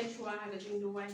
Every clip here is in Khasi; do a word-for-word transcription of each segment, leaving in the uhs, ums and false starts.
Shuwa ha ka jingduwai.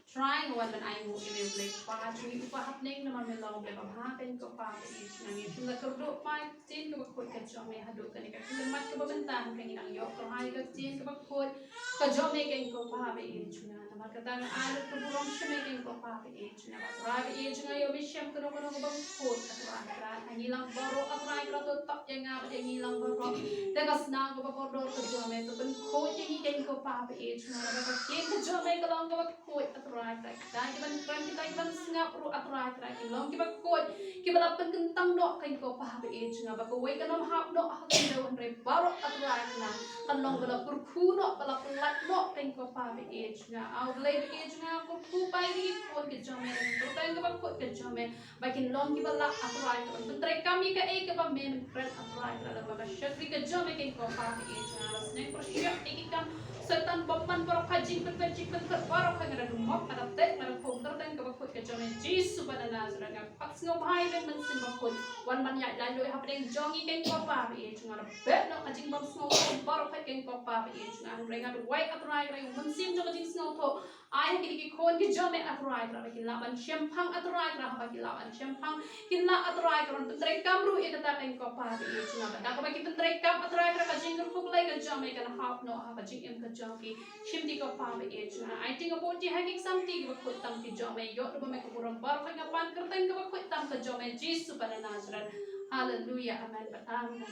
Trai, nga wan ban ai nguh ïa me, Blei Kpa jong ngi uba ha bneng, namar me long Blei ba bha, keiñ ko Pa ba ïeit jong ngi. Ngi la kyrduh, Blei, ktien kaba khuid ka jong me haduh kane ka khyllipmat kaba mynta, hynrei ngi nang ïoh kyrhai ka ktien kaba khuid ka jong me, keiñ ko Pa ba ïeit jong ngi. Namar kata nga ai lut ka burom sha me, keiñ ko Pa ba ïeit jong ngi. Trai ba ïeit jong ngi, ïoh me shem kano kano kaba khuid, A Trai Trai. Ngi lang baroh, A Trai Trai, to tap ïa nga bad ïa ngi lang baroh da ka snam kaba kordor ka jong me, to pynkhuid ïa ngi, keiñ ko Pa ba ïeit jong ngi. Namar ka ktien ka jong me ka long kaba khuid, A Trai Trai. Kita kiban kren, kita kiban sngap ruh, A Trai Trai, ki long kiba khuid, kiba la pynkyntang noh, keiñ ko Pa ba ïeit jong ngi, ba kawei kan ym hap noh ha ka khyndew, hynrei baroh, A Trai Trai, kan long ba la kyrkhu noh, ba la pyllait noh, keiñ ko Pa ba ïeit jong ngi. A Blei ba ïeit jong ngi, kyrkhu pynban ïa ki khun ki jong me, kyrteng kaba khuid ka jong me, ba kin long kiba lah, A Trai Trai, ban pyntreikam ïa kaei kaba me men kren, A Trai Trai, lem bad ka shakri ka jong me, keiñ ko Pa ba ïeit jong ngi. La sneng pyrshah ïa ki kam Soitan bymman baroh, ka jingpynbeit jingpynkhot baroh, ka nga da dumok, nga da teh, nga da khum, kyrteng kaba khuid ka jong me, Jisu ba na Nasareth, nga pat sngewbha ïa me, Mynsiem Bakhuid, wan ban ïaid lait luid ha pdeng jong ngi, keiñ ko Pa ba ïeit jong ngi. Nga da beh noh ka jingbymsngewthuh baroh, keiñ ko Pa ba ïeit jong ngi. Hynrei nga duwai, A Trai Trai, Mynsiem jong ka jingsngewthuh, ai ha kine ki khun ki jong me, A Trai Trai, ba kin lah ban shemphang, A Trai Trai, haba kin lah ban shemphang, kin lah, A Trai Trai, ban pyntreikam ruh ïa kata, keiñ ko Pa ba ïeit jong ngi. Bad da kaba ki pyntreikam, A Trai Trai, ka jingkyrkhu Blei ka jong me kan hap noh ha ka jingim ka jong ki. Shim ti ko Pa ba ïeit jong ngi. Ai ti nga buh ti ha ki ksam ti kiba khuid tam ki jong me, ïoh da ba me ka burom baroh, ka nga pan kyrteng kaba khuid tam ka jong me, Jisu ba na Nasareth. Haleluya, amen bad amen.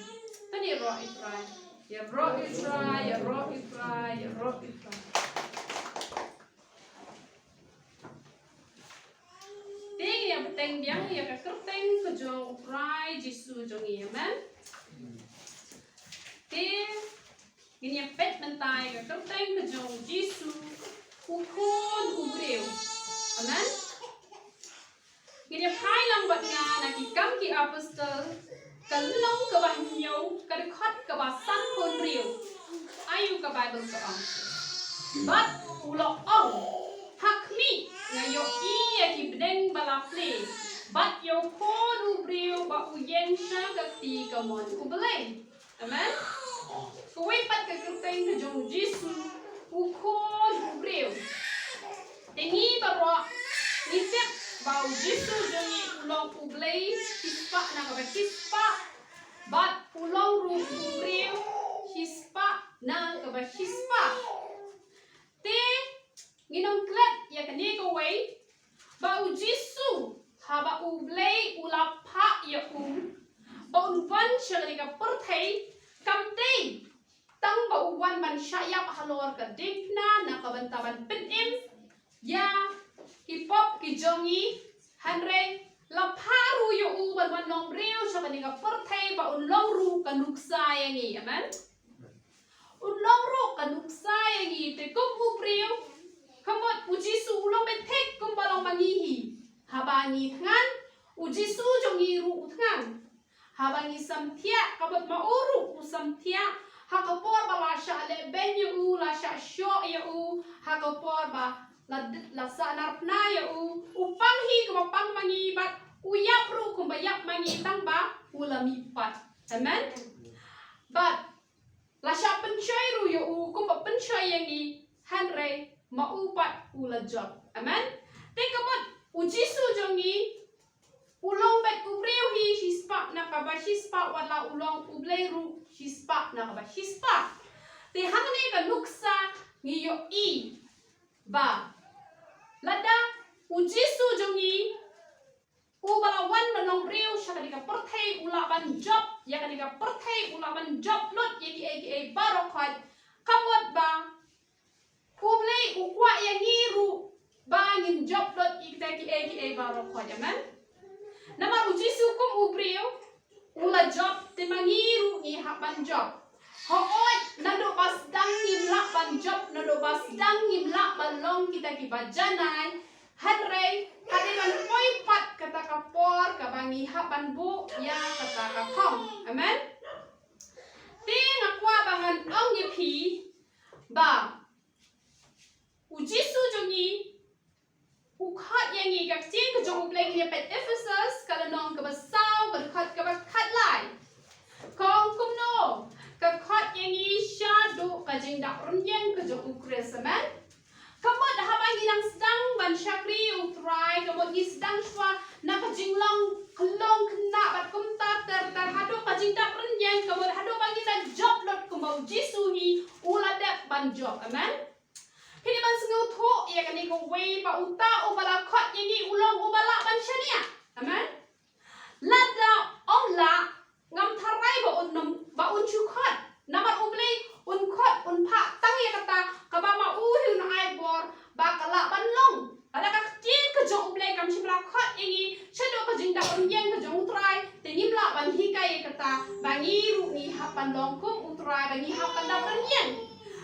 Tang ïaroh, A Trai. Ïaroh, A Trai, ïaroh, A Trai, ïaroh, A Trai. Te ngin ïa bteng biang ïa ka kyrteng ka jong U Trai Jisu jong ngi, amen. Te ngin ïa peit mynta ïa ka kyrteng ka jong U Jisu, U Khun U Briew. Amen. Ngin ïa phai lang bad nga na Ki Kam Ki Apostol, ka lynnong kaba hynñiew, ka dkhot kaba sanphew hynriew. Aiu ka Baibl ka ong. Bad u la ong, ha khmih, nga ïohi ïa ki bneng ba la plie, bad ïa U Khun U Briew ba u ïeng sha ka kti kamon U Blei. Amen. Kawei pat ka kyrteng ka jong U Jisu, U Khun U Briew. Te ngi baroh ngi tip ba U Jisu jong ngi u long U Blei shispah na kaba shispah, bad u long ruh U Briew shispah na kaba shispah. Te ngin ym klet ïa kane kawei, ba U Jisu, haba U Blei u la phah ïa u ba un wan sha kane ka pyrthei, kam dei tang ba u wan ban shah ïap halor ka diengphna na ka bynta ban pynim ïa ki pop ki jong ngi, hynrei la phah ruh ïa u ban wan long briew sha kane ka pyrthei, ba un long ruh ka nuksa ïa ngi. Amen. Un long ruh ka nuksa ïa ngi, te kum u briew, ka mut U Jisu u long beit thik kumba long ma ngi hi. Haba ngi thngan, U Jisu jong ngi ruh u thngan. Haba ngi samthiah, ka mut ma u ruh u samthiah. Ha ka por ba la shah leh beiñ ïa u, la shah shoh ïa u, ha ka por ba la, la sah narphna ïa u, u pang hi kumba pang ma ngi, bad u ïap ruh kumba ïap ma ngi, tang ba u la mihpat. Amen. Bad la shah pynshoi ruh ïa u kumba pynshoi ïa ngi, hynrei ma u pat u la jop. Amen. Te ka mut U Jisu jong ngi u long beit u briew hi shispah na kaba shispah, wat la u long U Blei ruh shispah na kaba shispah. Te hangne ka nuksa ngi ïohi ba lada U Jisu jong ngi uba la wan ban long briew sha kane ka pyrthei u lah ban jop ïa kane ka pyrthei, u lah ban jop lut ïa kiei kiei baroh khoit. Ka mut ba U Blei u kwah ïa ngi ruh ba ngin jop lut ïa kita kiei kiei baroh khoit. Amen. Namar U Jisu kum u briew u la jop, te ma ngi ruh ngi hap ban jop. Hooid, naduh ba sdang ngim lah ban jop, naduh ba sdang ngim lah ban long kita kiba janai, hynrei ka dei ban poi pat kata ka por kaba ngi hap ban buh ïa kata ka thong. Amen. Te nga kwah ba ngan ong ïa phi ba U Jisu jong ngi u khot ïa ngi, ka ktien ka jong U Blei, ngi ïa peit Ephesus ka lynnong kaba saw, ka dkhot kaba khatlai. Ka ong kumno, ka khot ïa ngi shaduh ka jingdap rynïeng ka jong u Khrist, amen. Ka mut haba ngi dang sdang ban shakri u Trai, ka mut ngi sdang shuwa na ka jinglong khyllung khynnah bad kumta ter ter haduh ka jingdap rynïeng, ka mut haduh ba ngi la jop lut kumba u Jisu hi u la dep ban jop, amen. Phi dei ban sngewthuh ïa kane kawei ba uta uba la khot ïa ngi u long uba lah ban shaniah, amen. Lada ym lah, ngam tharai ba un nym, ba un shu khot. Namar u Blei un khot, un phah tang ïa kata kaba ma u hi un ai bor ba ka lah ban long. Lada ka ktien ka jong u Blei kam shym la khot ïa ngi shaduh ka jingdap rynïeng ka jong u Trai, te ngim lah ban hikai ïa kata ba ngi ruh ngi hap ban long kum u Trai, ba ngi hap ban dap rynïeng.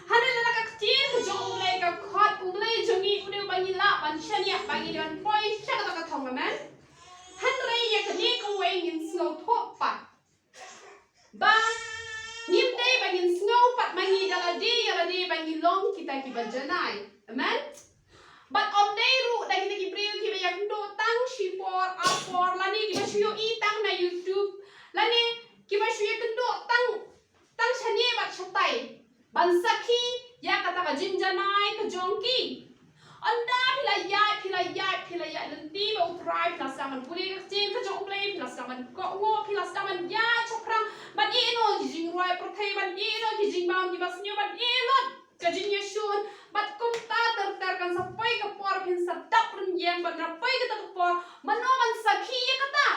Hynrei lada ka ktien ka jong u Blei ka khot, u Blei jong ngi u dei uba ngi lah ban shaniah, ba ngi dei ban poi sha kata ka thong, amen. Hynrei ïa kane kawei ngin sngewthuh pat ba ngim dei ba ngin sngew pat ma ngi da lade ïa lade ba ngi long kita kiba janai. Amen. Bad ym dei ruh da kita ki briew kiba ïakynduh tang shipor apor lane kiba shu ïohi tang na YouTube lane kiba shu ïakynduh tang tang shane bad shatai ban sakhi ïa kata ka jingjanai ka jong ki. Ynda phi la ïaid, phi la ïaid, phi la ïaid lynti bad u Trai, phi la sdang ban pule ka ktien ka jong u Blei, phi la sdang ban kohnguh, phi la sdang ban ïaid shaphrang ban ïehnoh ki jingrwai pyrthei, ban ïehnoh ki jingbam kiba sniew, ban ïehnoh ka jingïashun, bad kumta ter ter kan sa poi ka por phin sa dap rynïeng, bad na poi kata ka por mano ban sakhi ïa kata?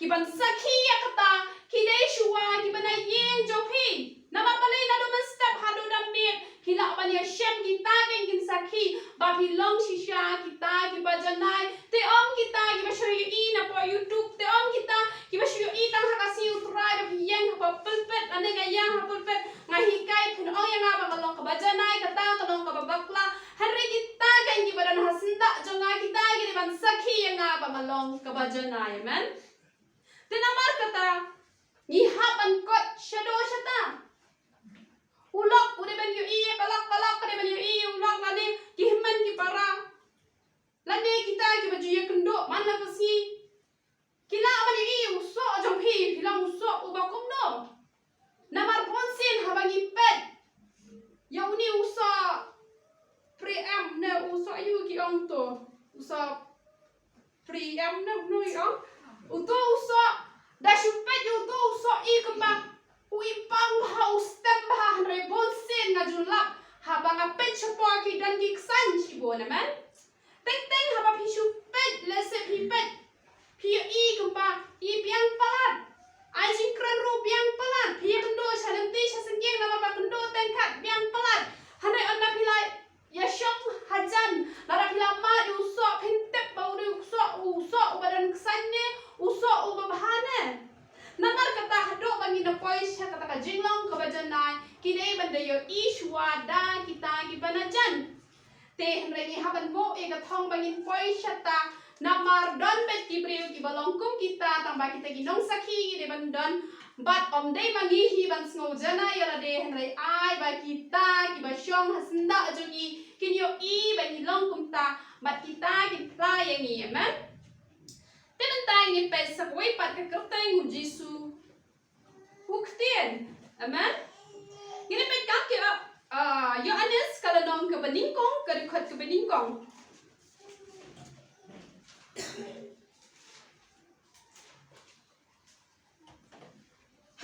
Ki ban sakhi ïa kata ki dei shuwa kiba na ïing jong phi. Namar balei naduh mynstep haduh da miet phi lah ban ïashem kita ki ban sakhi ba phi long shisha kita kiba janai. Te ym kita kiba shu ïohi na pdeng YouTube, te ym kita kiba shu ïohi tang ha ka sngi u Trai ba phi ïeng ha pulpit, lane nga ïeng ha pulpit nga hikai, phin ong ïa nga ba nga long kaba janai, kata ka long kaba bakla. Hynrei kita ki kiba don ha syndah jong nga, kita ki dei ban sakhi ïa nga ba nga long kaba janai, amen. Te namar kata ngi hap ban kot shadoh shata. U lok u dei ban ïohi ïa ka lok, ka lok ka dei ban ïohi ïa u lok, lane ki hynmen ki para, lane kita kiba ju ïakynduh man la ka sngi. Ki lah ban ïohi ïa u soh jong phi, phi long u soh uba kumno. Namar bunsien haba ngi peit ïa une u soh Priam ne u soh aïu ki ong to, u soh Priam ne u nui ong. Uto u soh, da shu peit ïa uto u soh i kumba u i pang bha, u stem bha, hynrei bunsien nga ju lap haba nga peit shapoh ki don ki ksain shibun, amen. Teng teng haba phi shu peit, lehse phi peit, phi ïohi kumba i biang palat. Ai jingkren ruh biang palat. Phi ïakynduh sha lynti sha syngkien namar ba kynduh teng kat biang palat. Hynrei ynda phi la ïashong hajan, lada phi la mad ïa u soh phin tip ba u dei u soh, u soh uba don ksain ne u soh uba bha ne. Namar kata haduh ba ngin da poi sha kata ka jinglong kaba janai, ki dei ban da ïohi shuwa da kita kiba na jan. Te hynrei ngi hap ban buh ïa ka thong ba ngin poi shata, namar don beit ki briew kiba long kum kita, tang ba kita ki nongsakhi ki dei ban don. Bad ym dei ma ngi hi ban sngew janai ïa lade, hynrei ai ba kita kiba shong ha syndah jong ngi kin ïohi ba ngi long kumta, bad kita kin phla ïa ngi, amen. Te mynta ngin peit sa kawei pat ka kyrteng u Jisu. U ktien. Amen. Ngin ïa peit kam ki, ah, Ïoannis ka lynnong kaba nyngkong, ka dkhot kaba nyngkong.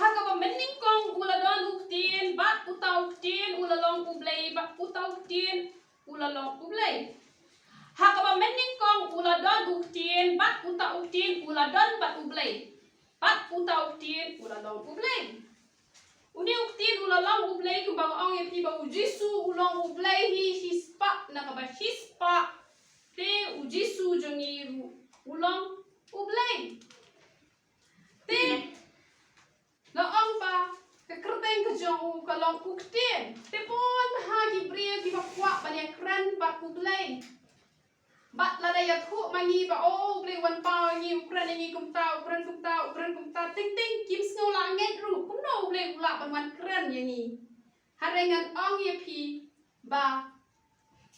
Ha kaba mynnyngkong u la don u ktien, bad uta u ktien u la long u Blei, bad uta u ktien u la long u Blei. Ha kaba mynnyngkong u la don u ktien, bad uta u ktien u la don bad u Blei. Bad uta u ktien u la long u Blei. Une u ktien u la long u Blei, kumba nga ong ïa phi ba u Jisu u long u Blei hi shispah na kaba shispah. Te u Jisu jong ngi ruh u long u Blei. Te la ong ba ka kyrteng ka jong u ka long u ktien. Te bun ha ki briew kiba kwah ban ïakren bad u Blei. Bad lada ïathuh ma ngi ba, oh, u Blei u wan paw ïa ngi, u kren ïa ngi kumta, u kren kumta, u kren kumta, teng teng kim sngew lah ngeit ruh kumno u Blei u lah ban wan kren ïa ngi. Hynrei ngan ong ïa phi ba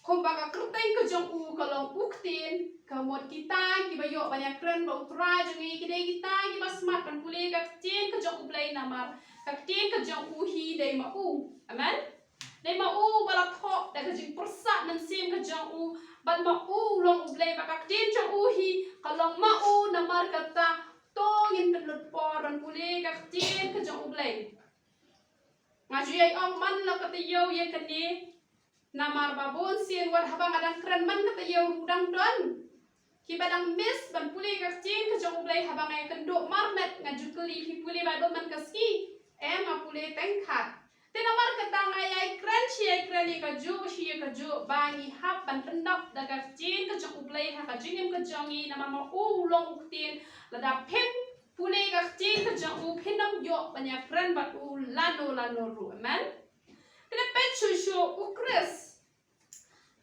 kumba ka kyrteng ka jong u ka long u ktien, ka mut kita kiba ïoh ban ïakren bad u Trai jong ngi ki dei kita kiba smat ban pule ka ktien ka jong u Blei, namar Ka ktien ka jong u hi dei ma u. Amen. Dei ma u ba la thoh da ka jingpyrsad mynsiem ka jong u, bad ma u u long U Blei, bad ka ktien jong u hi ka long ma u. Namar kata to ngin pynlut por ban pule ka ktien ka jong U Blei. Nga ju ïai ong man la ka taïew ïa kane. Namar ba bun sien wat haba nga dang kren man ka taïew ruh dang don kiba dang miss ban pule ka ktien ka jong U Blei. Haba nga ïakynduh marmet nga ju kylli phi pule Baibl man ka sngi. Em, nga pule teng khat. Te namar kata nga ïai kren shi ïai kren ïa kajuh shi ïa kajuh ba ngi hap ban pyndap da ka ktien ka jong U Blei ha ka jingim ka jong ngi, namar ma u u long u ktien. Lada phim pule ka ktien ka jong u phin ym ïoh ban ïakren bad u lano lano ruh. Amen. Te peit shuh shuh u Khrist.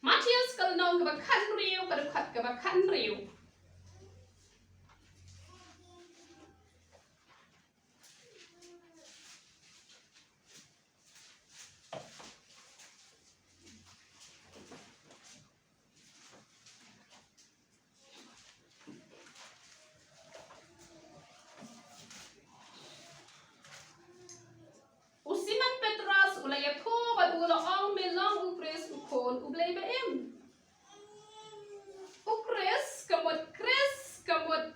Mathaios ka lynnong kaba khathynriew, ka dkhot kaba khathynriew. U Simon Petros u la ïathuh bad u la ong, me long u Khrist u Khun U Blei ba im. U Khrist ka mut, Khrist ka mut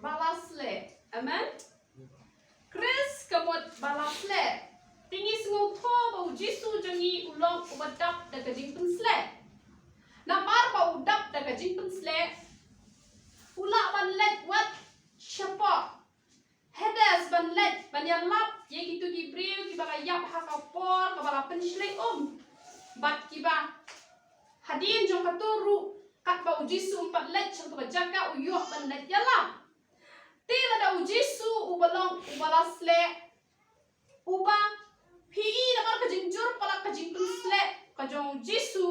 ba la sleh. Amen. Khrist ka mut ba la sleh. Te ngi sngewthuh ba u Jisu jong ngi u long uba dap da ka jingpynsleh. Namar ba u dap da ka jingpynsleh, u lah ban leit wat shapoh Hades ban leit ban ïalap ïa kito ki briew kiba la ïap ha ka por kaba la pynshlei um, bad kiba hadien jong kato ruh, katba u Jisu um pat leit sha kato ka jaka u ïoh ban leit ïalap. Te lada u Jisu uba long uba la sleh, uba phi i namar ka jingjur palat ka jingpynsleh ka jong u Jisu,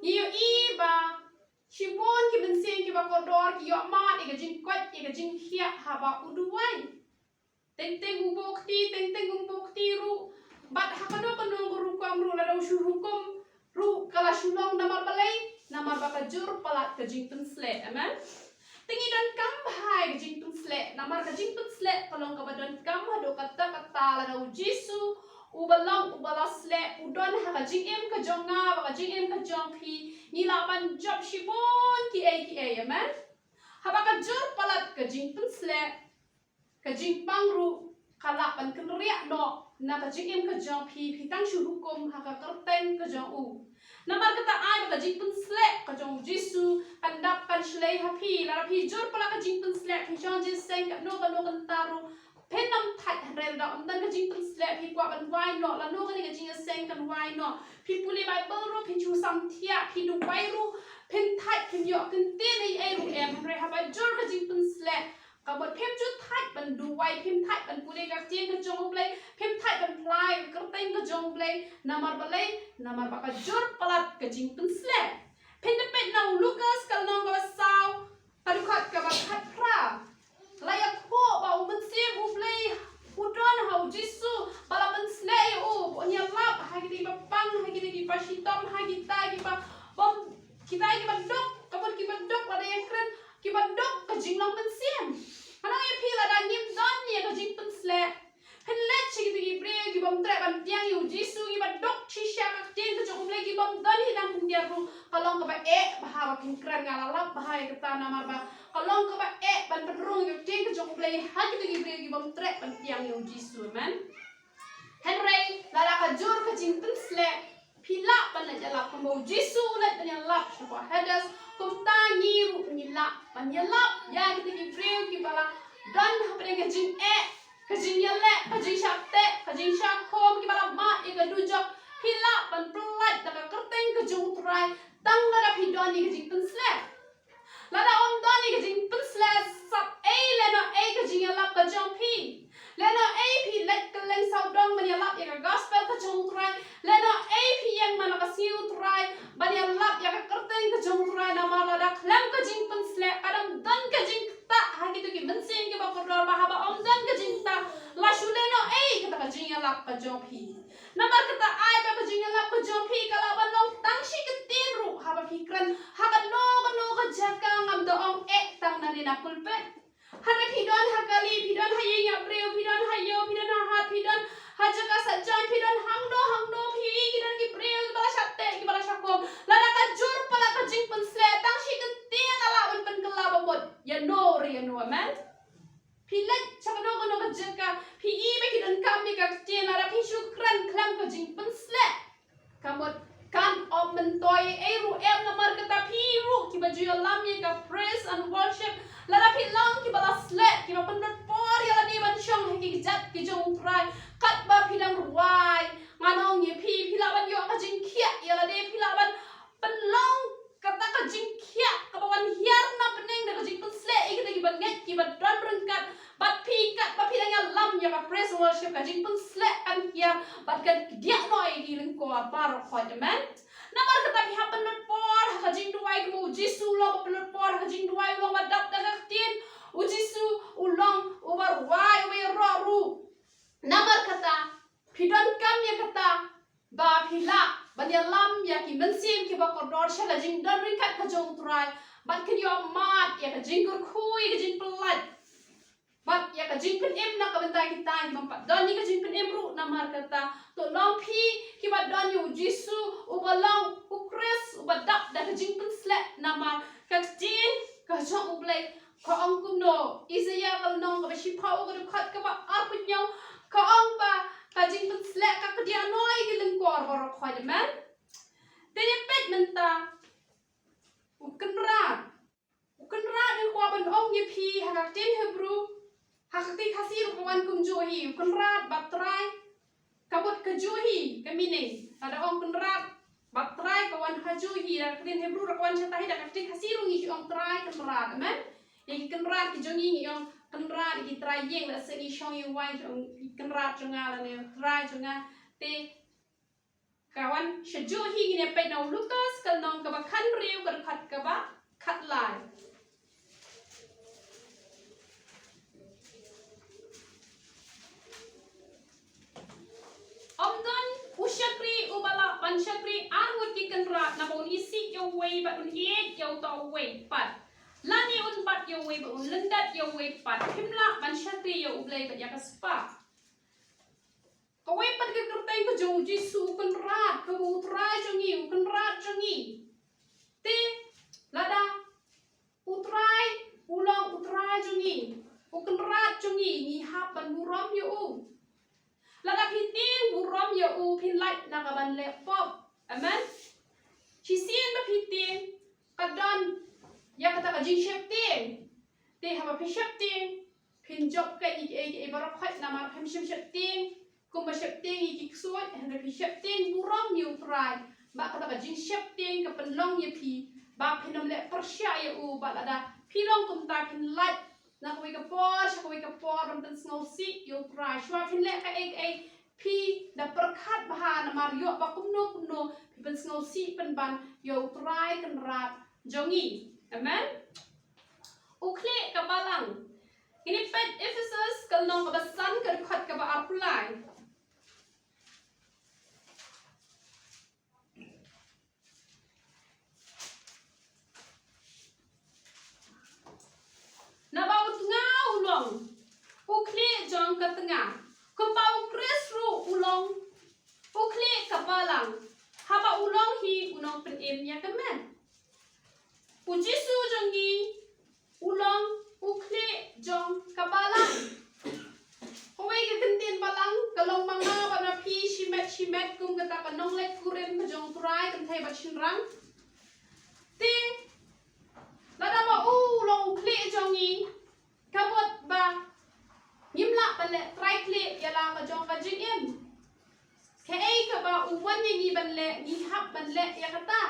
ngi ïohi ba shibun ki mynsiem kiba kordor ki ïoh mad ïa ka jingkoit ïa ka jingkhiah haba u duwai. Teng teng u buh kti, teng teng um buh kti ruh. Bad ha kano kano ka rukom ruh, lada u shu hukum ruh ka la shu long. Namar balei? Namar ba ka jur palat ka jingpynsleh. Amen. Te ngi donkam bha ïa ka jingpynsleh, namar ka jingpynsleh ka long kaba donkam haduh katta katta. Lada u Jisu uba long uba la sleh u don ha ka jingim ka jong nga bad ka jingim ka jong phi, ngi lah ban jop shibun kiei kiei. Amen. Haba ka jur palat ka jingpynsleh, ka jingpang ruh ka lah ban kynriah noh na ka jingim ka jong phi, phi tang shu hukum ha ka kyrteng ka jong u. Namar kata ai ba ka jingpynsleh ka jong u Jisu kan dap kan shlei ha phi. Lada phi jur palat ka jingpynsleh, phi shong jingïaseng kano kano kynta ruh, phin ym thait. Hynrei lada ym don ka jingpynsleh, phi kwah ban wai noh, lano kane ka jingïaseng kan wai noh. Phi pule Baibl ruh phin shu samthiah, phi duwai ruh phin thait, phim ïoh kyntien ei ei ruh em. Hynrei haba jur ka jingpynsleh, ka mut phim ju thait ban duwai, phim thait ban pule ka ktien ka jong U Blei, phim thait ban phla ïa ka kyrteng ka jong U Blei. Namar balei? Namar ba ka jur palat ka jingpynsleh. Phin da peit na u Lukas ka lynnong kaba saw, ka dkhot kaba khatphra. La ïathuh ba u Mynsiem U Blei u don ha u Jisu ba la pynsleh ïa u, ba un ïalap ha kita kiba pang, ha kita kiba shitom, ha kita kiba bym, kita kiba duk, ka mut kiba duk, lada ïa kren, kiba duk ka jinglong mynsiem. Ngan ong ïa phi, lada ngim don ïa ka jingpynsleh, phin leit sha kita ki briew ki bym treh ban pdiang ïa u Jisu, kiba duk shisha ka ktien ka jong U Blei, ki bym don hi dang khyndiat ruh, ka long kaba eh bha ba phin kren, nga la lap bha ïa kata, namar ba ka long kaba eh ban pynrung ïa ka ktien ka jong U Blei ha kita ki briew ki bym treh ban pdiang ïa u Jisu. Amen. Hynrei lada ka jur ka jingpynsleh, phi lah ban leit ïalap kumba u Jisu u leit ban ïalap shapoh Hades, kumta ngi ruh ngi lah ban ïalap ïa kita ki briew kiba la don hapdeng ka jingeh, ka jingïaleh, ka jingshah teh, ka jingshah khum, kiba la mad ïa ka dujok. Phi lah ban pyllait da ka kyrteng ka jong U Trai tang lada phi don ïa ka jingpynsleh. Lada ym don ïa ka jingpynsleh, sap ei lano ei ka jingïalap ka jong phi, lano ei phi leit kylleng sawdong ban ïalap ïa ka gospel ka jong U Trai, lano ei phi ïeng man la ka sngi U Trai ban ïalap ïa ka kyrteng ka jong U Trai, namar lada khlem ka jingpynsleh, ka dang don ka jingktah ha kito ki mynsiem kiba kordor, ba haba ym don ka jingktah, la shu lano ei kata ka jingïalap ka jong phi. Namar kata ai ba ka jingïalap ka jong phi ka lah ban long tang shi kyntien ruh haba phi kren ha kano kano ka jaka, ngam da ong eh tang nangne na pulpit. Hynrei phi don ha kali, phi don ha ïing ïa briew, phi don ha ïew, phi don Ju ïalam ïa ka praise and worship. Lada phi long kiba la sleh, kiba pynlut por ïa lade ban shong ha ki kjat ki jong U Trai, katba phi dang rwai, ngan ong ïa phi, phi lah ban ïoh ka jingkhiah ïa lade, phi lah ban pynlong kata ka jingkhiah kaba wan hiar na bneng da ka jingpynsleh ïa kita kiba ngeit, kiba don ryngkat bad phi. Katba phi dang ïalam ïa ka praise and worship, ka jingpynsleh kan hiar bad kan kdiah noh ïa ki lyngkor baroh khoit. Amen. Namar kata phi hap pynlut por ha ka jingduwai, kum U Jisu u long uba pynlut por ha ka jingduwai, u long uba dap da ka ktien. U Jisu u long uba rwai, uba ïaroh ruh. Namar kata phi donkam ïa kata ba phi lah ban ïalam ïa ki mynsiem kiba kordor sha ka jingdon ryngkat ka jong U Trai, bad kin ïoh mad ïa ka jingkyrkhu, ïa ka jingpyllait bad ïa ka jingpynim na ka bynta kita kiba ym pat don ïa ka jingpynim ruh. Namar kata to long phi kiba don ïa U Jisu uba long U Khrist uba dap da ka jingpynsleh, namar ka ktien ka jong U Blei ka ong kumno? Isaïah ka lynnong kaba shiphew, ka dkhot kaba arphew hynñiew, ka ong ba ka jingpynsleh ka kdiah noh ïa ki lyngkor baroh khoit. Amen. Te ngin peit mynta, U Kynrad. U Kynrad u kwah ban ong ïa phi ha ka ktien Hebru, ha ka ktien Khasi ruh ka wan kumjuh hi, U Kynrad bad Trai. Ka mut kajuh hi ka meaning. Lada ong Kynrad bad Trai ka wan kajuh hi, da ka ktien Hebru ruh ka wan shata hi, da ka ktien Khasi ruh ngi ong Trai, Kynrad. Amen. Ïa ki kynrad ki jong ngi ngi ong Kynrad, ïa ki trai ïing, lehse ngi shong ïing waiñ, ngi ong Kynrad jong nga lane Trai jong nga. Te ka wan shajuh hi. Ngin ïa peit na u Lukas ka lynnong kaba khathynriew ka dkhot kaba khatlai. Ym don u shakri uba lah ban shakri ar ngut ki kynrad, namar un isih ïa uwei bad un ïeit ïa uta uwei pat, lane un bat ïa uwei bad un lyndet ïa uwei pat. Phim lah ban shakri ïa U Blei bad ïa ka spah. Kawei pat ka kyrteng ka jong U Jisu, U Kynrad, ka U Trai jong ngi, U Kynrad jong ngi. Te lada U Trai u long U Trai jong ngi, U Kynrad jong ngi, ngi hap ban burom ïa u. Lada phi tieng burom ïa u, phin lait na ka ban leh pop. Amen. Shisien ba phi tieng ka don ïa kata ka jingsheptieng. Te haba phi sheptieng, phin jop ka ïa kiei kiei baroh khoit, namar phim shym sheptieng kumba sheptieng ïa ki ksuid. Hynrei phi sheptieng burom ïa U Trai, ba kata ka jingsheptieng ka pynlong ïa phi ba phin ym leh pyrshah ïa u. Ba lada phi long kumta, phin lait na kawei ka por sha kawei ka por ban pynsngewsih ïa U Trai. Shuwa phin leh kaei kaei, phi da pyrkhat bha, namar ïoh ba kumno kumno phi pynsngewsih pynban ïa U Trai Kynrad jong ngi. Amen. U khlieh ka balang. Ngin ïa peit Ephesus ka lynnong kaba san ka dkhot kaba arphew lai. Naba u tnga u long u khlieh jong ka tnga, kumba U Khrist ruh u long u khlieh ka balang, haba u long hi u nongpynim ïa ka met. U Jisu jong ngi u long u khlieh jong ka balang. Kawei ka kyntien balang ka long ma nga bad ma phi shimet shimet kum kata ka nongleit kurim ka jong U Trai kynthei bad shynrang. Te lada ma u u long u khlieh jong ngi, ka mut ba ngim lah ban leh trai khlieh ïa la ka jong ka jingim. Kaei kaba u wan ïa ngi ban leh, ngi hap ban leh ïa kata.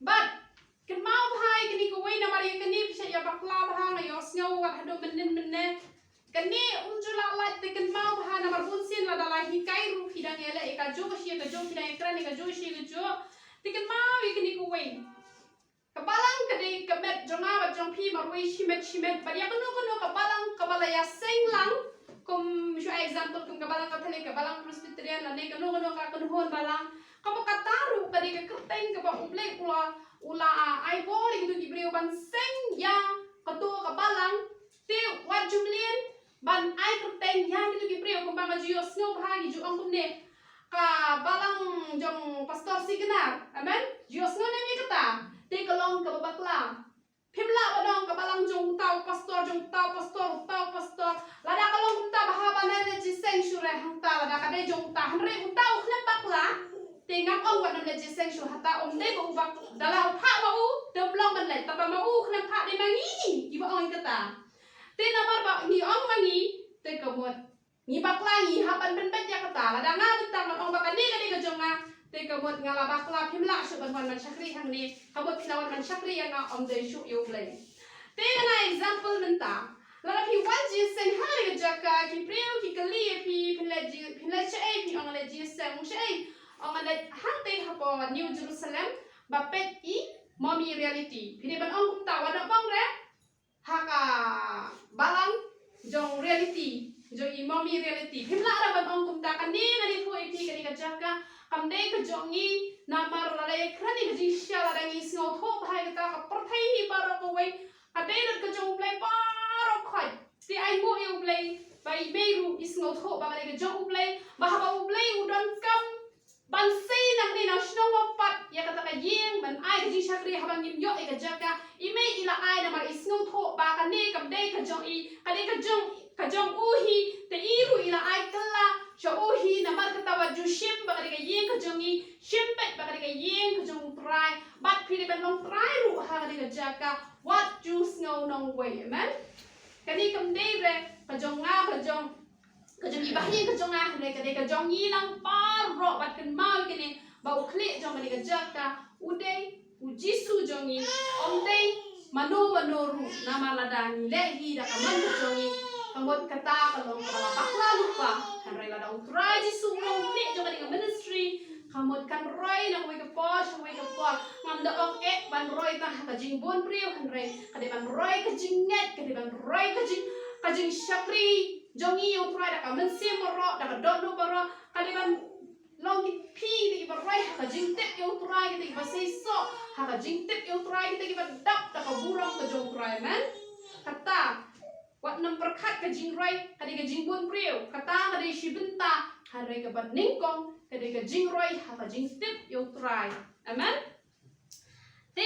Bad kynmaw bha ïa kane kawei, namar ïa kane phi shait ïa bakla bha, nga ïohsngew wat haduh mynnin mynne. Kane um ju lah lait, te kynmaw bha, namar bunsien lada la hikai ruh phi dang ïaleh ïa kajuh shi kajuh, phi dang ïakren ïa kajuh shi kajuh. Te kynmaw ïa kane kawei. Ka balang ka dei ka met jong nga bad jong phi marwei shimet shimet. Bad ïa kano kano ka balang kaba la ïaseng lang, kum shu example kum ka balang Katholik, ka balang Presbyterian, lane kano kano ka kynhun balang, kaba kata ruh ka dei ka kyrteng kaba U Blei u la, u la ai bor ïa kito ki briew ban seng ïa kato ka balang. Te wat ju mlien ban ai kyrteng ïa kito ki briew, kumba nga ju ïohsngew bha ngi ju ong kumne, ka balang jong Pastor Signar. Amen. Ju ïohsngew ne em ïa kata? Te ka long kaba bakla. Phim lah ban ong ka balang jong uta u pastor, jong uta u pastor, uta u pastor. Lada ka long kumta, bha ban ai jingïaseng shuh re hangta lada ka dei jong uta. Hynrei uta u khlem bakla, te ngam wat nym leit jingïaseng shuh, hata um dei ba u bak da la u phah ma u te um long ban leit, tangba ma u khlem phah dei ma ngi kiba ong kata. Te namar ba ngi ong ma ngi, te ka mut ngi bakla, ngi hap ban pynbeit ïa kata. Lada nga mynta ngan ong ba kane ka dei ka jong nga, te ka mut nga la bakla, phim lah shuh ban wan ban shakri hangne. Ka mut phi la wan ban shakri ïa nga, ym dei shuh ïa U Blei. Te nga example mynta, lada phi wan jingïaseng ha kane ka jaka, ki briew ki kylli ïa phi, phin leit ji, phin leit shaei, phi ong leit jingïaseng, ong shaei, ong leit hangtei hapoh New Jerusalem ba peit i Mommy Reality. Phi dei ban ong kumta, wat nym ong re ha ka balang jong Reality, jong i Mommy Reality. Phim lah ban ong kumta. Kane ngan ïathuh ïa phi, kane ka jaka kam dei ka jong ngi, namar lada ïakren ïa ka jingshisha, lada ngi sngewthuh bha ïa kata, ka pyrthei hi baroh kawei ka dei lut ka jong U Blei baroh khoit. Te ai nguh ïa U Blei ba i mei ruh i sngewthuh ba ka dei ka jong U Blei, ba haba U Blei u donkam ban sei na kane na shnong ba pat ïa kata ka ïing ban ai ka jingshakri, haba ngim ïoh ïa ka jaka, i mei i la ai namar i sngewthuh ba kane kam dei ka jong i, ka dei ka jong, ka jong u hi. Te i ruh i la ai kylla sha u hi. Namar kata wat ju shim ba ka dei ka ïing ka jong i, shim beit ba ka dei ka ïing ka jong U Trai. Bad phi dei ban long trai ruh ha kane ka jaka, wat ju sngew nongwei. Amen. Kane kam dei re ka jong nga, ka jong ka jong i bahaïing, ka jong nga, hynrei ka dei ka jong ngi lang baroh. Bad kynmaw ïa kane, ba u khlieh jong kane ka jaka u dei U Jisu jong ngi, ym dei mano mano ruh. Namar lada ngi leh hi da ka mon ka jong ngi, ka mut kata ka long kaba la bakla lypa. Hynrei lada U Trai Jisu u long u khlieh jong kane ka ministry, ka mut kan roi na kawei ka por sha kawei ka por. Ngam da ong eh ban roi tang ha ka jingbun briew, hynrei ka dei ban roi ka jingngeit, ka dei ban roi ka jing, ka jingshakri jong ngi ïa U Trai da ka mynsiem baroh, da ka dohnud baroh. Ka dei ban long ki, phi dei kiba roi ha ka jingtip ïa U Trai, kita kiba seisoh ha ka jingtip ïa U Trai, kita kiba dap da ka burom ka jong U Trai. Amen. Kata, wat nym pyrkhat ka jingroi ka dei ka jingbun briew, kata ka dei shi bynta, hynrei kaba nyngkong ka dei ka jingroi ha ka jingtip ïa U Trai. Amen. Te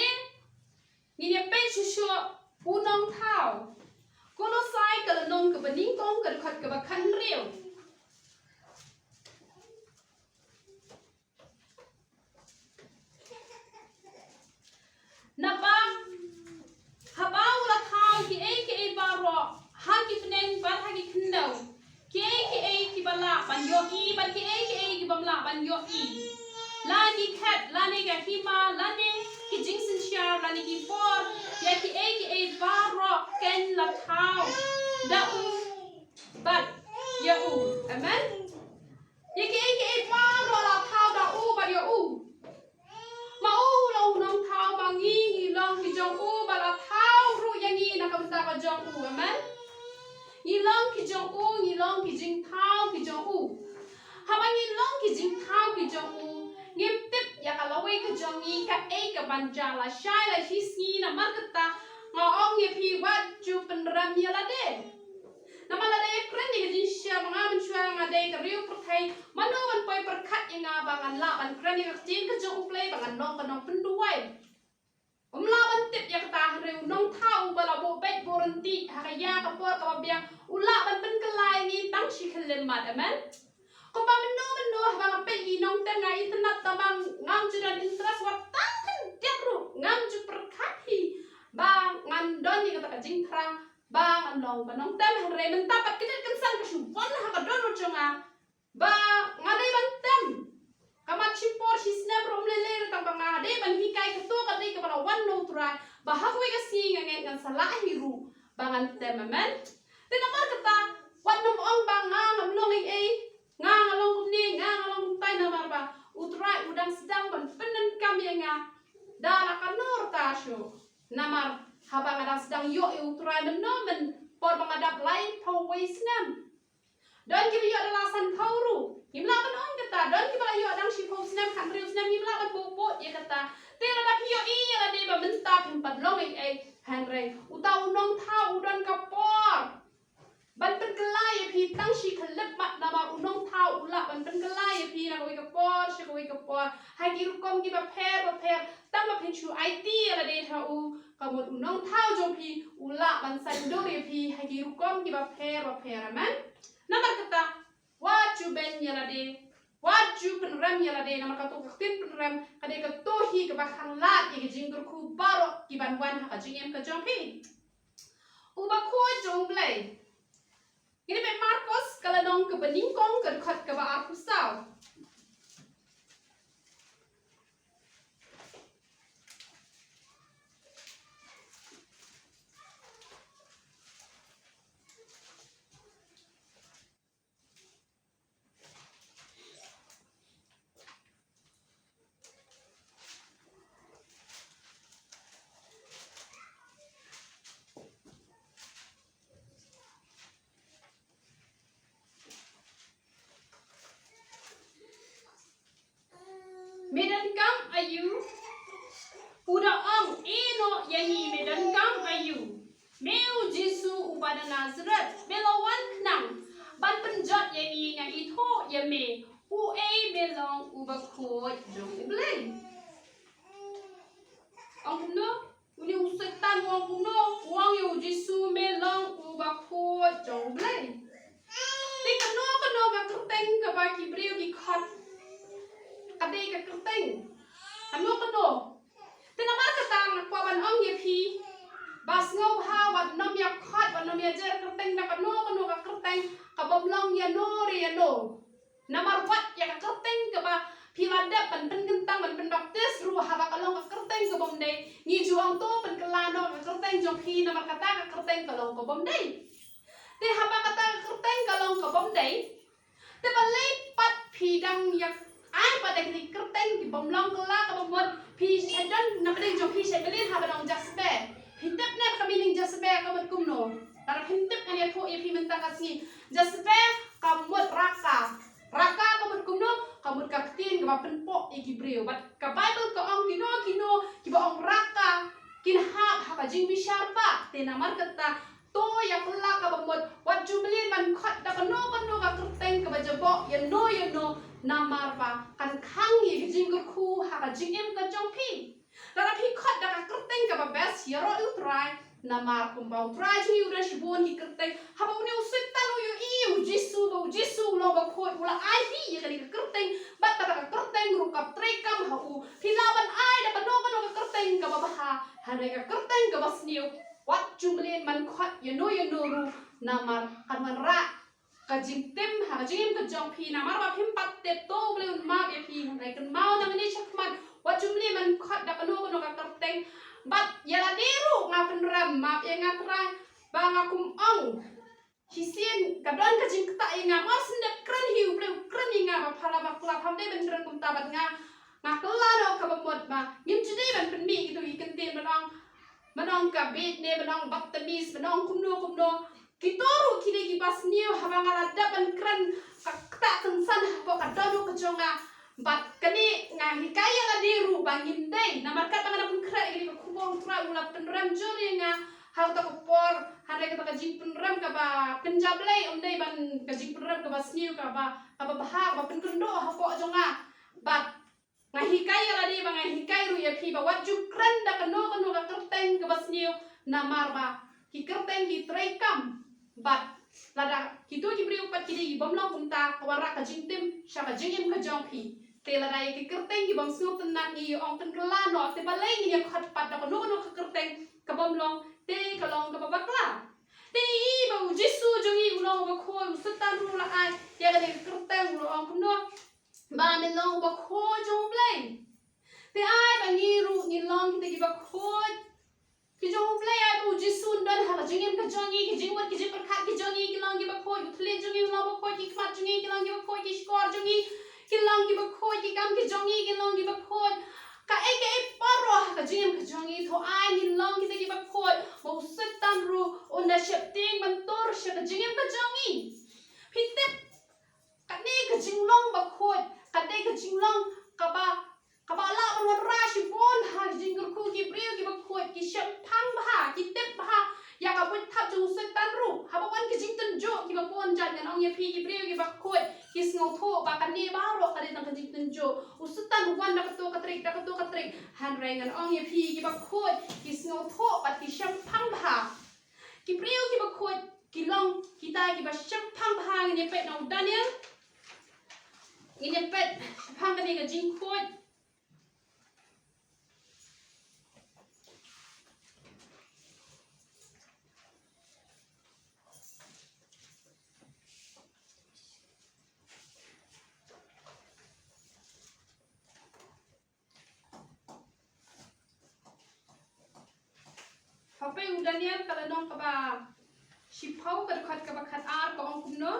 ngin ïa peit shuh shuh U Nongthaw. Kolosai ka lynnong kaba nyngkong, ka dkhot kaba khathynriew. Naba haba u la thaw kiei kiei baroh ha ki bneng bad ha ki khyndew, kiei kiei kiba lah ban ïohi bad kiei kiei kibym lah ban ïohi, la ki khet lane ka hima lane ki jingsynshar lane ki por, ïa kiei kiei baroh kin la thaw da u bad ïa u. Amen. Ïa kiei kiei baroh la thaw da u bad ïa u. Ma u u long U Nongthaw, ma ngi ngi long ki jong u, ba la thaw ruh ïa ngi na ka bynta ka jong u. Amen. Ngi long ki jong u, ngi long ki jingthaw ki jong u. Haba ngi long ki jingthaw ki jong u, ngim tip ïa ka lawei ka jong ngi kaei kaban jia lashai lashisngi, namar kata nga ong ïa phi, wat ju pynrem ïa lade. Namar lada ïakren ïa ka jingshisha, ma nga mynshuwa nga dei ka riew pyrthei, mano ban poi pyrkhat ïa nga ba ngan lah ban kren ïa ka ktien ka jong U Blei, ba ngan long ka nongpynduwai? Ym lah ban tip ïa kata, hynrei U Nongthaw uba la buh beit buh ryntih ha ka ïa ka por kaba biang, u lah ban pynkylla ïa ngi tang shi khyllipmat. Amen. Kumba mynno mynno haba nga peit ïa ki nongtem, nga itynnad tang ba ngam ju don interest, wat tang khyndiat ruh ngam ju pyrkhat hi ba ngan don ïa kata ka jingthrang ba ngan long ka nongtem. Hynrei mynta pat ka jingkynsan ka shu wan ha ka dohnud jong nga ba nga dei ban tem. Ka mat shi por shi snem ruh ym lei lei, tang ba nga dei ban hikai, kato ka dei kaba la wan na U Trai, ba ha kawei ka sngi nga ngeit ngan sa lah hi ruh ba ngan tem. Amen. Te namar kata, wat nym ong ba nga ngam long ei ei, nga nga long kumne, nga nga long kumtai, namar ba U Trai u dang sdang ban pyndonkam ïa nga da la ka nor ta shuh. Namar haba nga dang sdang ïoh ïa U Trai mynno myn, por ba nga dap laiphew wei snem. Don kiba ïoh da la sanphew ruh, ngim lah ban ong kata. Don kiba la ïoh dang shiphew snem, khathynriew snem, ngim lah ban buh buh ïa kata. Te lada phi ïohi ïa lade ba mynta phim pat long ei ei, hynrei uta U Nongthaw u don ka por ban pynkylla ïa phi tang shi khyllipmat, namar U Nongthaw u lah ban pynkylla ïa phi na kawei ka por sha kawei ka por, ha ki rukom kiba pher ba pher, tang ba phin shu aiti ïa lade ha u. Ka mut U Nongthaw jong phi u lah ban saiñdur ïa phi ha ki rukom kiba pher ba pher. Amen. Namar kata, wat ju beiñ ïa lade. wat ju pynrem ïa lade, namar kato ka ktien pynrem ka dei kato hi kaba khanglad ïa ki jingkyrkhu baroh ki ban wan ha ka jingim ka jong phi. U Bakhuid jong U Blei. Ngin ïa peit Markos ka lynnong kaba nyngkong ka dkhot kaba arphew saw. Me donkam aïu? U da ong, ïehnoh ïa ngi, me donkam aïu? Me u Jisu uba na Nasareth, me la wan khnang ban pynjot ïa ngi? Nga ithuh ïa me, uei me long, u Bakhuid jong U Blei. Ong kumno? Une u Soitan u ong kumno? U ong ïa u Jisu, me long u Bakhuid jong U Blei. Te kano kano ka kyrteng kaba ki briew ki khot, ka dei ka kyrteng. Kano kano. Te namar kata nga kwah ban ong ïa phi, ba sngewbha wat nym ïa khot, wat nym ïa jer kyrteng da kano kano ka kyrteng, kabym long ïano re ïano. Namar wat ïa ka kyrteng kaba phi la dep ban pynkyntang, ban pynbaptis ruh, haba ka long ka kyrteng kabym dei, ngi ju ong to pynkylla noh ka kyrteng jong phi, namar kata ka kyrteng ka long kabym dei. Te haba kata ka kyrteng ka long kabym dei, te balei pat phi dang ïa ai pat da kine ki kyrteng kibym long kylla, kaba mut phi shait don na pdeng jong phi, shait mlien haba dang Jasper. Phi tip ne ba ka meaning Jasper ka mut kumno? Lada phim tip, ngan ïathuh ïa phi mynta ka sngi. Jasper ka mut raka. Raka ka mut kumno? Ka mut ka ktien kaba pynpoh ïa ki briew. Bad ka Baibl ka ong kino kino kiba ong raka kin hap ha ka jingbishar paid. Te namar kata to ïa kylla, kaba mut wat ju mlien ban khot da kano kano ka kyrteng kaba jaboh ïano ïano, namar ba kan khang ïa ka jingkyrkhu ha ka jingim ka jong phi. Lada phi khot da ka kyrteng kaba best, ïaroh ïa U Trai, namar kumba U Trai jong ngi u don shibun ki kyrteng. Haba une u Soitan u ïohi ïa u Jisu, ba u Jisu u long Bakhuid, u la ai hi ïa kane ka kyrteng. Bad kata ka kyrteng ruh ka trei kam ha u. Phi lah ban ai da kano kano ka kyrteng kaba bha, hynrei ka kyrteng kaba sniew wat ju mlien ban khot ïano ïano ruh, namar kan wanrah ka jingtim ha ka jingim ka jong phi, namar ba phim pat tip. To U Blei un map ïa phi, hynrei kynmaw nangne shakhmat, wat ju mlien ban khot da kano kano ka kyrteng. Bad ïa lade ruh nga pynrem, map ïa nga Trai, ba nga kum ong, shisien ka don ka jingktah ïa nga, mar shu dep kren hi U Blei u kren ïa nga ba pha la bakla, pham dei ban kren kumta bad nga. Nga kylla noh kaba mut ba ngim ju dei ban pynmih kito ki kyntien ban ong, ban ong ka beit ne ban ong baptist, ban ong kumno kumno. Kito ruh ki dei kiba sniew, haba nga la dep ban kren ka ktah kynsan hapoh ka dohnud ka jong nga. Bad kane nga hikai ïa lade ruh ba ngim dei, namar katba nga dang pynkhreh ïa kane ka khubor, U Trai u la pynrem jur ïa nga ha kata ka por, hynrei kata ka jingpynrem kaba pynjablei, ym dei ban ka jingpynrem kaba sniew, kaba, kaba bha, kaba pynkynduh hapoh jong nga. Bad nga hikai ïa lade ba nga hikai ruh ïa phi ba wat ju kren da kano kano ka kyrteng kaba sniew, namar ba ki kyrteng ki trei kam. Bad lada kito ki briew pat ki dei kibym long kumta, ka wanrah ka jingtim sha ka jingim ka jong phi. Te lada ïa ki kyrteng kibym sngewtynnat ngi ïa ong pynkylla noh, te balei ngin ïa khot pat da kano kano ka kyrteng kabym long, te ka long kaba bakla. Te ngi i ba u Jisu jong ngi u long uba khuid, u Soitan ruh u la ai ïa kane ka kyrteng, u la ong kumno? Ba men long uba khuid jong U Blei. Te ai ba ngi ruh ngin long kita kiba khuid ki jong U Blei, ai ba u Jisu un don ha ka jingim ka jong ngi, ki jingmut ki jingpyrkhat ki jong ngi kin long kiba khuid, u thylliej jong ngi un long uba khuid, ki khmat jong ngi kin long kiba khuid, ki shkor jong ngi kin long kiba khuid, ki kam ki jong ngi kin long kiba khuid. Kaei kaei baroh ha ka jingim ka jong ngi, to ai ngin long kita kiba khuid, ba u Soitan ruh un da sheptieng ban tur sha ka jingim ka jong ngi. Phi tip, kane ka jinglong ba khuid ka dei ka jinglong kaba, kaba lah ban wanrah shibun ha ka jingkyrkhu. Ki briew kiba khuid ki shemphang bha, ki tip bha ïa ka buit thap jong u Soitan ruh. Haba wan ka jingtynjuh, kiba bun jait, ngan ong ïa phi, ki briew kiba khuid ki sngewthuh ba kane baroh ka dei tang ka jingtynjuh. U Soitan u wan da kato ka trik, da kato ka trik. Hynrei ngan ong ïa phi, kiba khuid ki sngewthuh bad ki shemphang bha. Ki briew kiba khuid ki long kita kiba shemphang bha. Ngin ïa peit na u Daniel. Ngin ïa peit shaphang kane ka jingkhuid. Hapdeng u Daniel ka lynnong kaba shiphew ka dkhot kaba khatar ka ong kumno.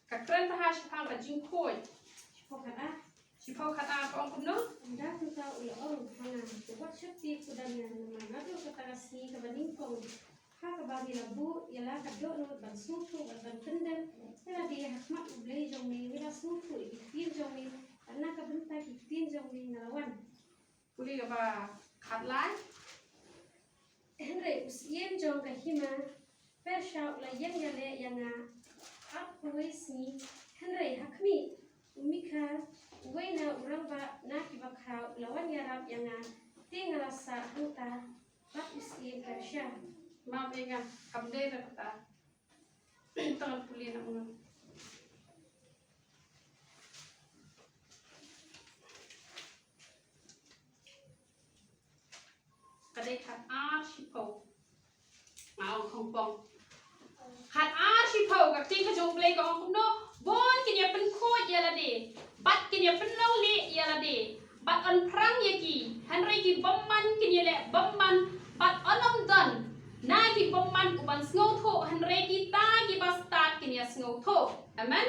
Ka kren bha shaphang ka jingkhuid. Shiphew khatar. Shiphew khatar ka ong kumno? Ynda kumta u la ong ha nga, wat shakri, ko Daniel, namar naduh kata ka sngi kaba nyngkong ha kaba me la buh ïa la ka dohnud ban sngewthuh bad ban pyndep ïa lade ha khmat U Blei jong me, me la sngewthuh ïa ki ktien jong me, bad na ka bynta ki ktien jong me nga la wan. Pule kaba khatlai. Hynrei u syiem jong ka hima Persha u la ïeng ïaleh ïa nga arphew wei sngi, hynrei ha khmih, u Mikhael, uwei na u rangbah na ki bakhraw, u la wan ïarap ïa nga, te nga la sah hangta bad u syiem Persha. Map ïa nga, kam dei na kata. Tang pule na nga. Ka dei khatar shiphew. Nga ong khongpong. Khatar shiphew, ka ktien ka jong U Blei ka ong kumno, bun kin ïa pynkhuid ïa lade, bad kin ïa pynlong lieh ïa lade, bad yn phrang ïa ki, hynrei ki bymman kin ïaleh bymman, bad yn ym don na ki bymman uban sngewthuh, hynrei kita kiba stad kin ïa sngewthuh. Amen.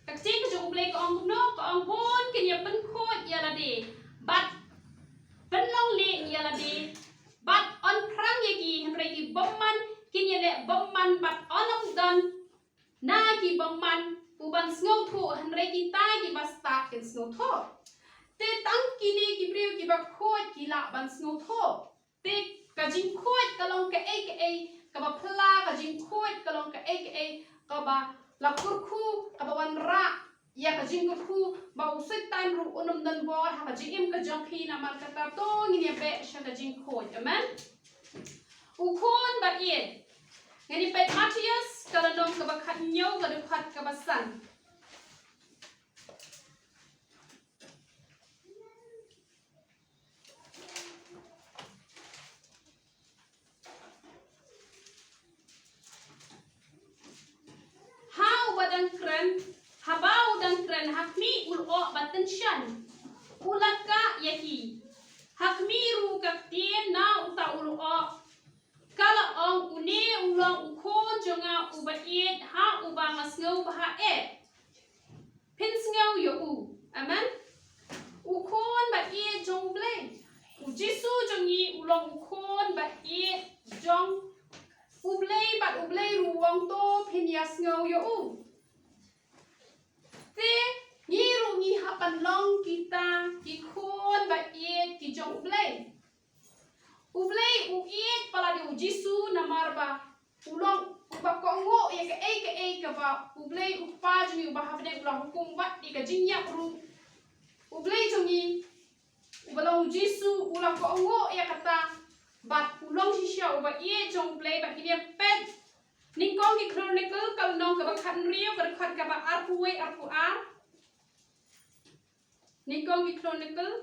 Ka ktien ka jong U Blei ka ong kumno, ka ong bun kin ïa pynkhuid ïa lade, bad pynlong lieh ïa lade, bad yn phrang ïa ki, hynrei ki bymman kin ïaleh bymman, bad yn ym don na ki bymman uban sngewthuh, hynrei kita kiba stad kin sngewthuh. Te tang kine ki briew kiba khuid ki lah ban sngewthuh. Te ka jingkhuid ka long kaei kaei kaba phylla, ka jingkhuid ka long kaei kaei kaba la kyrkhu, kaba wanrah ïa ka jingkyrkhu ba u Soitan ruh un ym don bor ha ka jingim ka jong phi. Namar kata to ngin ïa beh sha ka jingkhuid. Amen. U khun ba ïeit. Ngin ïa peit Mathaios ka lynnong kaba khathynñiew ka dkhot kaba san. Ha uba dang kren, haba u dang kren ha khmih u lyoh ba tynshan, u la kah ïa ki. Ha khmih ruh ka ktien na uta u lyoh ka la ong, une u long u khun jong nga uba ïeit, ha uba nga sngewbha eh. Phin sngew ïa u. Amen. U khun ba ïeit jong U Blei. U Jisu jong ngi u long u khun ba ïeit jong U Blei, bad U Blei ruh u ong to phin ïa sngew ïa u. Te ngi ruh ngi hap ban long kita ki khun ba ïeit ki jong U Blei. U Blei u ïeit palat ïa u Jisu namar ba u long uba kohnguh ïa kaei kaei kaba U Blei u Kpa jong ngi uba ha bneng u la hukum, wat ïa ka jingïap ruh. U Blei jong ngi uba long u Jisu u la kohnguh ïa kata, bad u long shisha uba ïeit jong U Blei. Bad ngin ïa peit Nyngkong ki Chronicle ka lynnong kaba khathynriew ka dkhot kaba arphew wei arphew ar. Nyngkong ki Chronicle.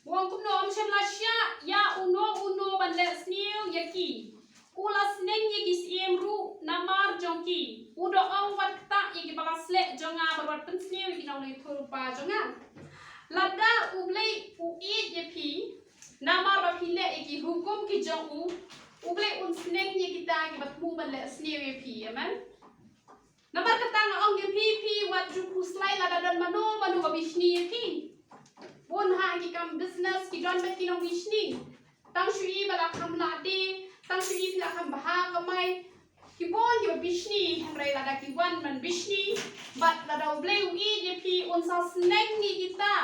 U ong kumno, ym shym la shah ïa uno uno ban leh sniew ïa ki. U la sneng ïa ki syiem ruh namar jong ki. U da ong, wat ktah ïa kiba la sleh jong nga bad wat pynsniew ïa ki nongïathuhlypa jong nga. Lada U Blei u ïeit ïa phi namar ba phi leh ïa ki hukum ki jong u, U Blei un sneng ïa kita kiba thmu ban leh sniew ïa phi. Amen. Namar kata nga ong ïa phi, phi wat ju khuslai lada don mano mano ba bishni ïa phi. Bun ha ki kam business ki don bad ki nongbishni. Tang shuh i ba la kham lade, tang shuh i phi la kham bha kamai. Ki bun kiba bishni, hynrei lada ki wan ban bishni, bad lada U Blei u ïeit ïa phi un sa sneng ïa kita.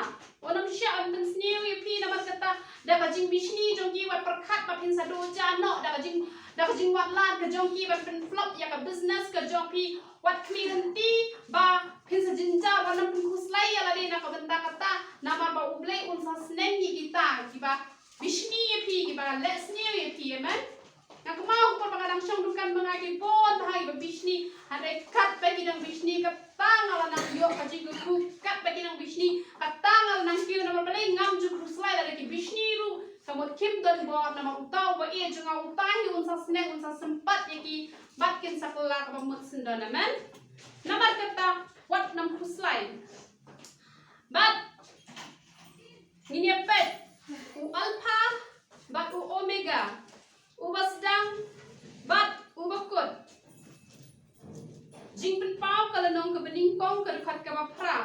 Un ym shah ban pynsniew ïa phi namar kata da ka jingbishni jong ki wat pyrkhat ba phin sa duh ja noh, da ka jing, da ka jingwad lad ka jong ki ban pynflop ïa ka business ka jong phi, wat khmih lynti ba phin sa jynjar, wat nym pynkhuslai ïa lade na ka bynta kata, namar ba U Blei un sa sneng ïa kita kiba bishni ïa phi, kiba leh sniew ïa phi, amen. Nga kynmaw ka por ba nga dang shong dukan ma nga ki bun bha kiba bishni, hynrei katba ki dang bishni kata nga la nang ïoh ka jingkyrkhu, katba ki dang bishni kata nga la nang kiew namar balei ngam ju khuslai lada ki bishni ruh ka mut kim don bor namar uta uba ïeit jong nga uta hi un sa sneng un sa sympat ïa ki bad kin sa kylla kaba mut syndon, amen. Namar kata wat nym khuslai. Bad ngin ïa peit u Alpha bad u Omega, uba sdang bad uba kut. Jingpynpaw ka lynnong kaba nyngkong ka dkhot kaba phra.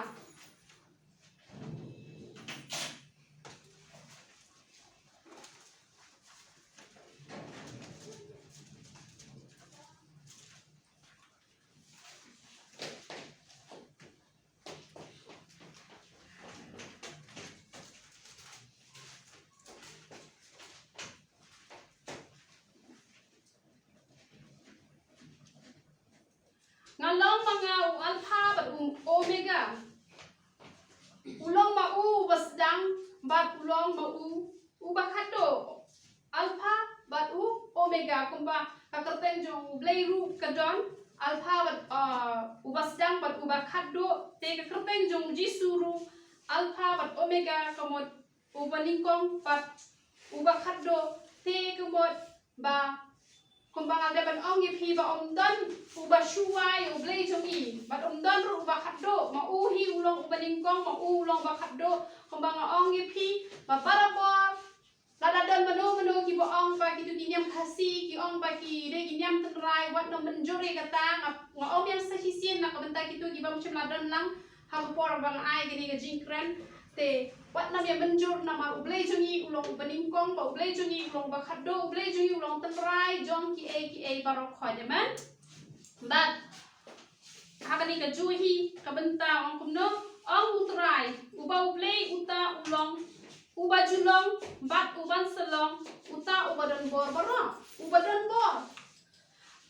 Nga long ma nga u Alpha bad u Omega. U long ma u uba sdang bad u long ma u uba khatduh. Alpha bad u Omega, kumba ka kyrteng jong U Blei ruh ka don Alpha bad, ah, uba sdang bad uba khatduh, te ka kyrteng jong U Jisu ruh Alpha bad Omega, ka mut uba nyngkong bad uba khatduh, te ka mut ba kumba nga dei ban ong ïa phi ba ym don uba shuwa ïa U Blei jong ngi, bad ym don ruh uba khatduh, ma u hi u long uba nyngkong, ma u u long uba khatduh, kumba nga ong ïa phi ba barabor lada don mano mano kiba ong ba kito ki niam Khasi, ki ong ba ki dei ki niam tynrai, wat nym mynjur ïa kata, nga, nga ong biang sa shisien na ka bynta kito ki bym shym la don lang ha ka por ba nga ai kane ka jingkren. Te wat nym ïa mynjur namar U Blei jong ngi u long uba nyngkong, ba U Blei jong ngi u long uba khatduh, U Blei jong ngi u long tynrai jong kiei kiei baroh khoit, amen. Bad ha kane ka juh hi ka bynta ong kumno, ong U Trai, uba U Blei uta u long uba ju long bad uban sa long uta uba don bor baroh, uba don bor.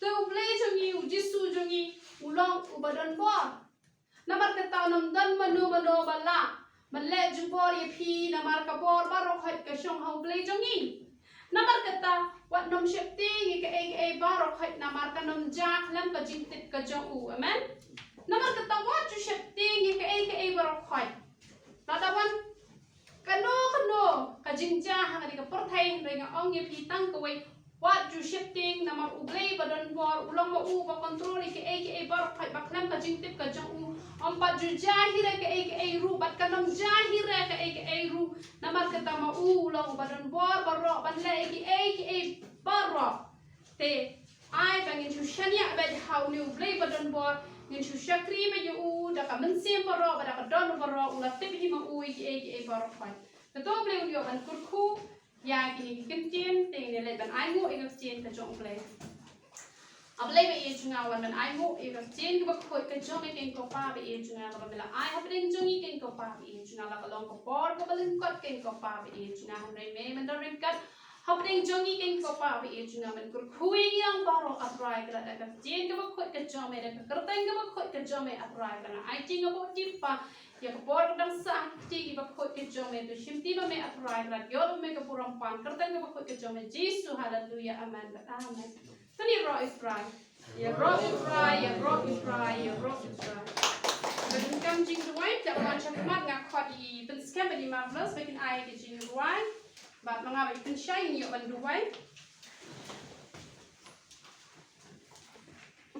Te U Blei jong ngi, U Jisu jong ngi u long uba don bor. Namar kata ym don mano mano ba lah ban leh jubor ïa phi namar ka bor baroh khoit ka shong ha U Blei jong ngi. Namar kata wat nym sheptieng ïa kaei kaei baroh khoit namar kan ym jia khlem ka jingtip ka jong u. Amen. Namar kata wat ju sheptieng ïa kaei kaei baroh khoit. Lada wan kano kano ka jingjia ha kane ka pyrthei, hynrei nga ong ïa phi tang kawei, wat ju sheptieng namar U Blei ba don bor u long ma u ba control ïa kaei kaei baroh khoit, ba khlem ka jingtip ka jong u. Ym pat ju jia hi re kaei kaei ruh, bad kan ym jia hi re kaei kaei ruh. Namar kata ma u u long uba don bor baroh ban leh ïa kaei kaei baroh. Te ai ba ngin shu shaniah beit ha une U Blei ba don bor, ngin shu shakri beit ïa u da ka mynsiem baroh bad da ka dohnud baroh, u la tip hi ma u ïa kiei kiei baroh khoit. Te to U Blei un ïoh ban kyrkhu ïa kine ki ktien, te ngin ïa leit ban ainguh ïa ka ktien ka jong U Blei. A Blei ba ïeit jong nga, wan ban ainguh ïa ka ktien kaba khuid ka jong me, keiñ ko Pa ba ïeit jong nga, kaba me la ai hapdeng jong ngi, keiñ ko Pa ba ïeit jong nga, la ka long ka por kaba lyngkot, keiñ ko Pa ba ïeit jong nga, hynrei me men don ryngkat hapdeng jong ngi, keiñ ko Pa ba ïeit jong nga, men kyrkhu ïa ngi baroh, A Trai, ka lada ka ktien kaba khuid ka jong me, da ka kyrteng kaba khuid ka jong me, A Trai, ka lada ai jingïarap, Pa, ïa ka por ka dang sah ha ka kti kaba khuid ka jong me, to shimti ma me, A Trai, ka lada ïoh me ka burom pan, kyrteng kaba khuid ka jong me, Jisu, haleluya, amen, amen. Kane ïaroh U Trai. Ïaroh U Trai, ïaroh U Trai, ïaroh U Trai. Ban kam jingduwai, te ban sha khmat nga khot i Pynskhem bad i Marvelous ba kin ai ka jingduwai. Bad ma nga ba i Pynshai ngin ïoh ban duwai.